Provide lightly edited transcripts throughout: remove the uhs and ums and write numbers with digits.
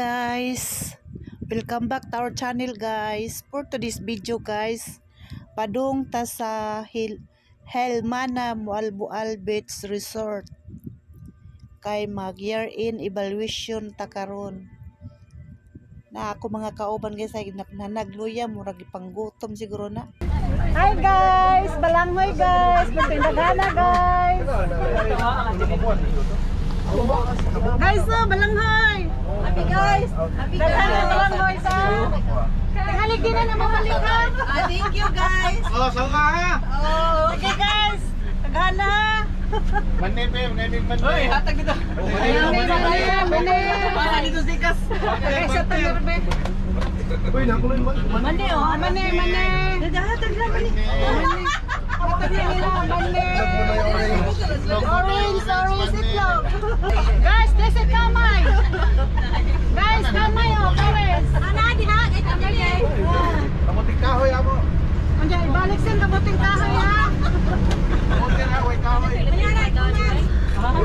Guys! Welcome back to our channel, guys. For today's video, guys, padung ta sa Helmana Moalboal Beach Resort. Kay mag year-end evaluation ta karon. Na ako mga kauban, guys, ay nagluya, murag ipanggutom siguro na. Hi guys! Balanghoy guys! Magtindagana guys! Guys, oh, balanghoy! Happy guys! Happy Daghan na guys! balanghoy sa... Tinghalik din na namamalik ha! Ah, thank you guys! Oh, so ka ha? Oh. Sige guys! Daghan na! Mani pe, mani mani. Hoy, hatag dito. Mani, mani, mani! Para dito sikas! Tagay sa Tanerbe. Uy, nakuloy mo. Mani oh, mani, mani! Naghahatag lang mani. Mani! Hatag na nila, mani! Orange, orange itlog! Guys, this is kamay! Guys, kamay oh, pares! Ana di ha, kay kamay eh. Kamuting kahoy amo. Unya, ibalik sin kabuting kahoy ha. Kamuting kahoy kahoy. Kunyara, kunyara.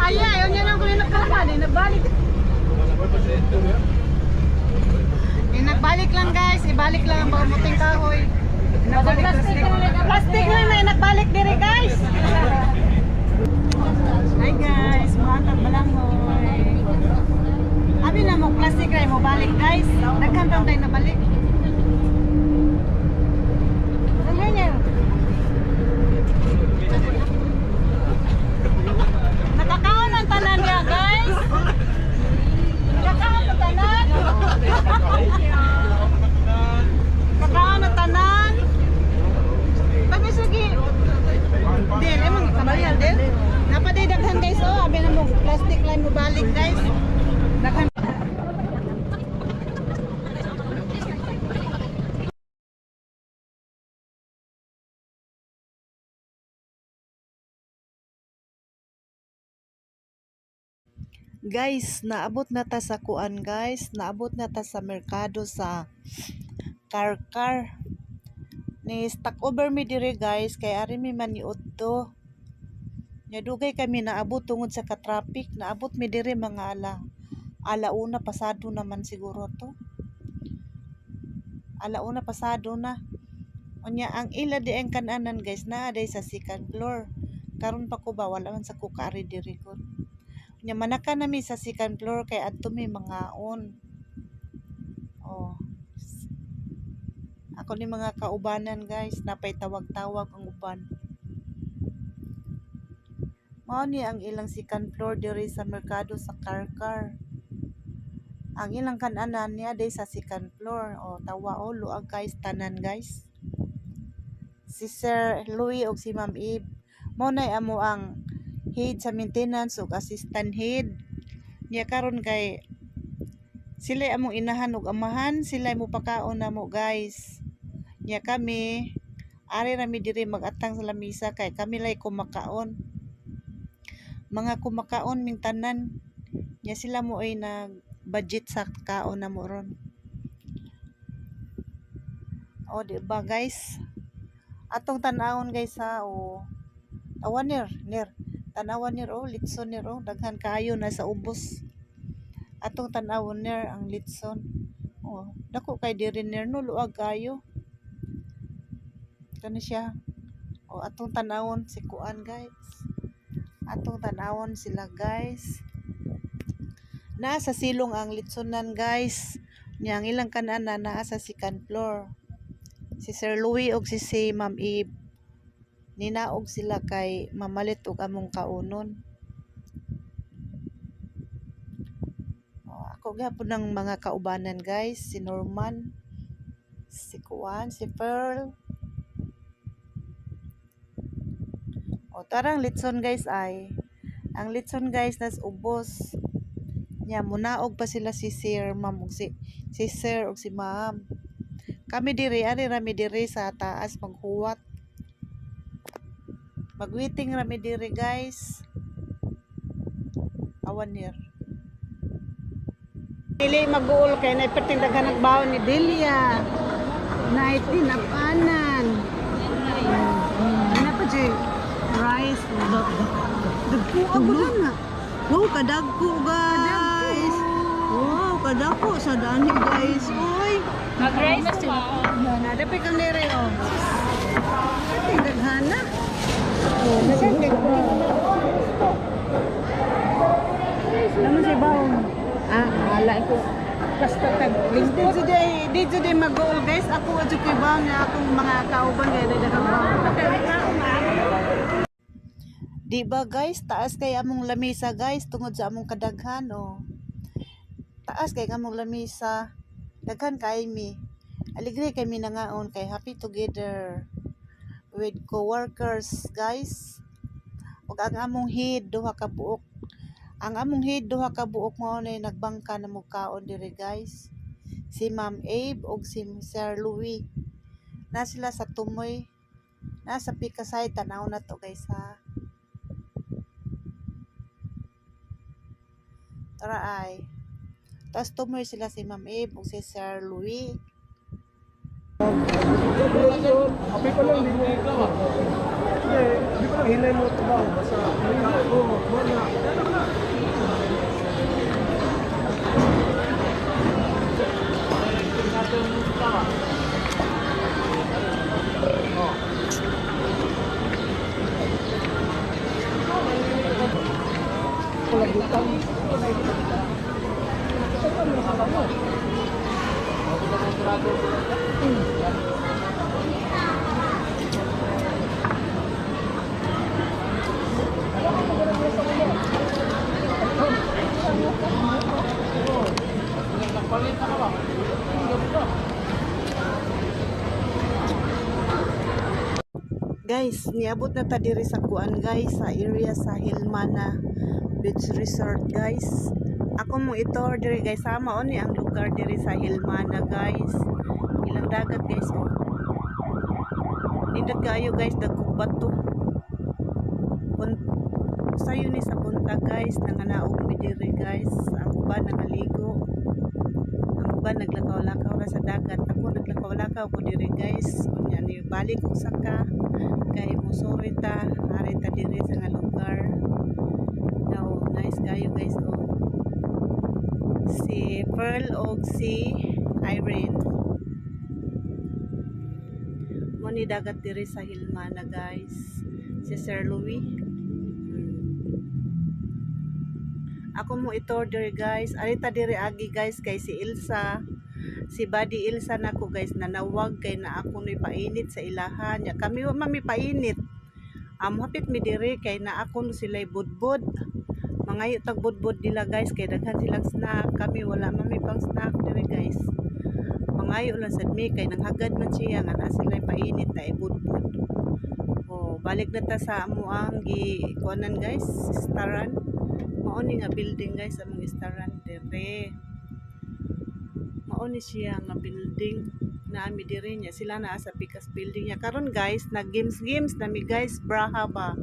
Ay, unya nang kunin nagkalakad, eh, nagbalik. Eh, nagbalik lang guys, ibalik lang ang kamuting kahoy. Nagbalik plastic, plastic lang na nagbalik diri guys. Hi guys, muhatag balanghoy. Abi na mo plastic ra mo balik guys. Daghan pa tayo nabalik. Ano niya? Nakakaon ang tanan niya, guys. Nakakaon ang tanan. Nakakaon ang tanan. Pag sige. Del, emang kabayal del. Napaday daghan guys oh, abi na mo plastic line mo balik guys. Daghan. Guys, naabot na ta sa kuan guys, naabot na ta sa merkado sa Karkar. Ni stock over mi dire guys kay ari mi maniud to. Nya dugay kami naabot tungod sa ka-traffic, naabot mi dire mga ala 1 pasado naman siguro to. Ala 1 pasado na. Unya ang ila di ang kananan guys naa day sa second floor. Karon pa ko ba wala man sa ko kaari diri ko. Nya manaka nami sa second floor kay adto mi mangaon. Oh. Ako ni mga kaubanan guys, napay tawag-tawag ang uban. Mao ni ang ilang second floor diri sa merkado sa Karkar. Ang ilang kananan niya day sa second floor. O tawa o luag guys tanan guys. Si Sir Louis og si Ma'am Eve mao nay amo ang head sa maintenance ug assistant head. Niya karon kay sila among inahan ug amahan, sila mo pakaon namo guys. Niya kami ari rami diri magatang sa lamisa kay kami lay kumakaon. Mga kumakaon ming tanan. Nya sila mo ay nag budget sa kaon namo ron. O di ba guys? Atong tan-awon guys ha o. Tawa nir, nir. Tanawan nir o, litson nir o, daghan kaayo na sa ubos. Atong tan-awon nir ang litson. O, dako kay diri nir no, luag kayo. Kani siya. O atong tan-awon si kuan guys. Atong tan-awon sila guys. Naa sa silong ang litsonan guys. Nya ang ilang kanana naa sa second floor. Si Sir Louis og si Ma'am Eve ninaog sila kay mamalit og among kaunon. O, ako gyapon ng mga kaubanan guys, si Norman, si Kuan, si Pearl. O tarang litson guys ay. Ang litson guys nas ubos. Nya munaog pa sila si Sir Ma'am ug si Sir ug si Ma'am. Kami diri ari rami diri sa taas maghuwat. Magwiting rami diri guys. Awan nir. Dili mag-uol kay na perting daghan ang bawon ni Delia. Night dinapanan. Ano pa jay? Rice. Dagko ako na. Wow, kadagko guys. Wow, Kadako sa dani, guys. Uy. Mag-rice na sila. Na, dapit kang nere, oh. Ating daghana. Oh, nasa Naman si Baon. Ah, ala ko. Basta tag Dito day, dito day mag-goal, guys. Ako adyo kay Baon nga akong mga kauban kay daghang baon. Di ba, guys, taas kay among lamisa, guys, tungod sa among kadaghan, oh. Taas kay among lamisa. Daghan kay mi. Aligre kay mi nangaon kay happy together with coworkers, guys. Ug ang among head duha ka buok. Ang among head duha ka buok mao na nagbangka na mukaon diri, guys. Si Ma'am Abe ug si Sir Louis. Na sila sa tumoy. Nasa Pikasay, tanaw na to, guys, ha. Tara ay. Tapos tumoy sila si Ma'am Abe ug si Sir Louis. Api pa lang, di mo. Hindi, di pa lang hinay mo ito ba? Basta, oo, wala. Guys, niabot na ta diri sa kuan, guys, sa area sa Hilmana Beach Resort, guys. Ako mo ito diri, guys, sama oni ang lugar diri sa Hilmana, guys. Ilang dagat, guys, oh. Nindot kaayo, guys, dagkong bato. Bun sayo ni sa buntag, guys, nanganaog mi diri, guys. Ang uban nangaligo. Ang uban naglakaw-lakaw ra sa dagat. Ako naglakaw-lakaw ko diri, guys. Unya ni balik og saka kay mosori ta, ari ta diri sa nga lugar. Now, nice kayo, guys, oh. Si Pearl og si Irene. Mo ni dagat diri sa Hilmana, guys. Si Sir Louis. Ako mo ito diri, guys. Ari ta diri agi, guys, kay si Ilsa. Si Buddy Ilsa nako, guys, nanawag kay na ako ni painit sa ilahan. Nya kami wa man mi painit. Hapit mi diri kay na ako no sila'y budbud. Mangayo tag budbud nila, guys, kay daghan silang snack. Kami wala man mi pang snack diri, guys. Mangayo lang sad mi kay nanghagad man siya nga naa sila'y painit na ibudbud. Oh, balik na ta sa amo ang gi kuanan, guys, staran. Mao ni nga building, guys, among staran diri. Mao ni siya nga building na ami diri niya sila naa sa Picas building niya karon, guys. Nag games games na mi, guys, braha ba,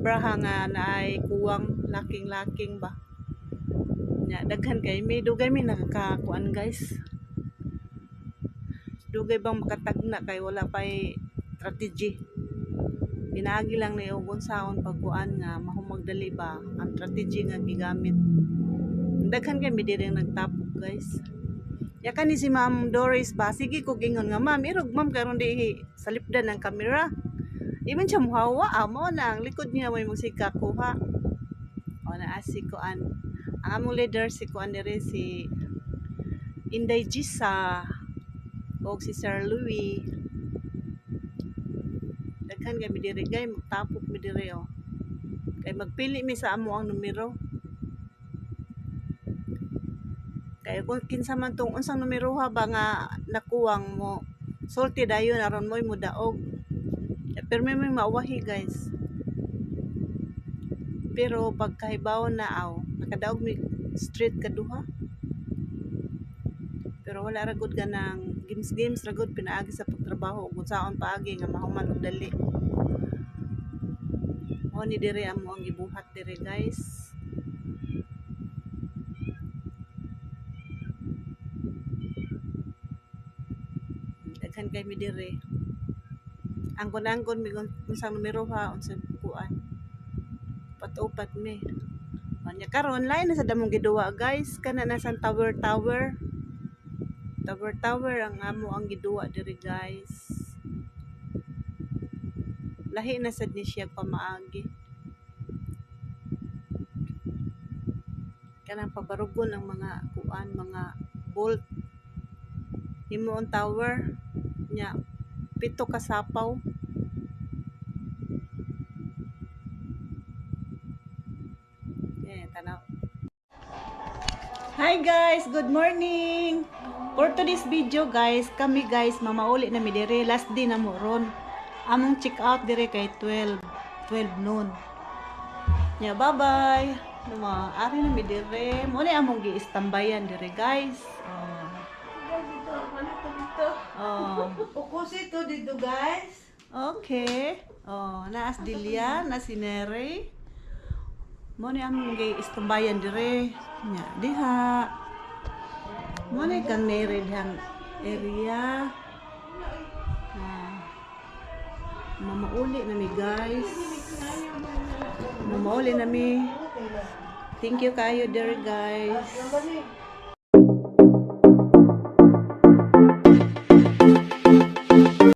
braha nga naay kuwang laking laking ba nya. Daghan kay may dugay mi nakakakuan, guys, dugay bang makatagna kay wala pay strategy. Pinaagi lang ni og unsaon pagkuan nga mahumagdali ba ang strategy nga gigamit. Daghan kay mi diri ang nagtapok, guys. Ya kani si Ma'am Doris ba, sige ko gingon nga, "Ma'am, irog ma'am karon di salipdan ang kamera." Di man siya muhawa, amo na ang likod niya may musika kuha. O na si kuan. Ang among leader si kuan diri si Inday Gisa og si Sir Louis. Daghan kami diri, gay, magtapok mi diri, oh. Kay magpili mi sa amo ang numero. Kay kung kinsa man tong unsang numero ha ba nga nakuwang mo sulti dayon aron mo'y mudaog. Pero may maawahi, guys. Pero pagkahibaw na aw, nakadaog mi straight kaduha. Pero wala ra gud ganang games games ra gud, pinaagi sa pagtrabaho ug unsaon paagi nga mahuman og dali. Mao ni diri amo ang gibuhat diri, guys. Daghan kay mi diri. Anggon-anggon mi unsang numero ha, unsang kuan. Upat-upat mi. Nya karon lain na sa damong giduwa, guys, kana na sa tower tower. Tower tower ang amo ang giduwa diri, guys. Lahi na sad ni siya pamaagi. Kanang pabarugon ang mga kuan, mga bolt. Himo ang tower nya pito ka sapaw. Eh, tanaw. Hi guys, good morning. For today's video guys, kami guys mamauli na mi dire, last day na mo ron. Among check out dire kay 12, 12 noon. Ya, bye-bye. Numa, ari na mi dire. Mo ni among giistambayan dire, guys. Oh. Oh. Ukusi to dito, guys. Okay. Oh, naas Dilia, na si Nere. Mo ni among giistambayan dire. Nya, diha. Mo ni kang Nere dihang area. Ah. Mamauli na mi, guys. Mamauli na mi. Thank you kayo there, guys.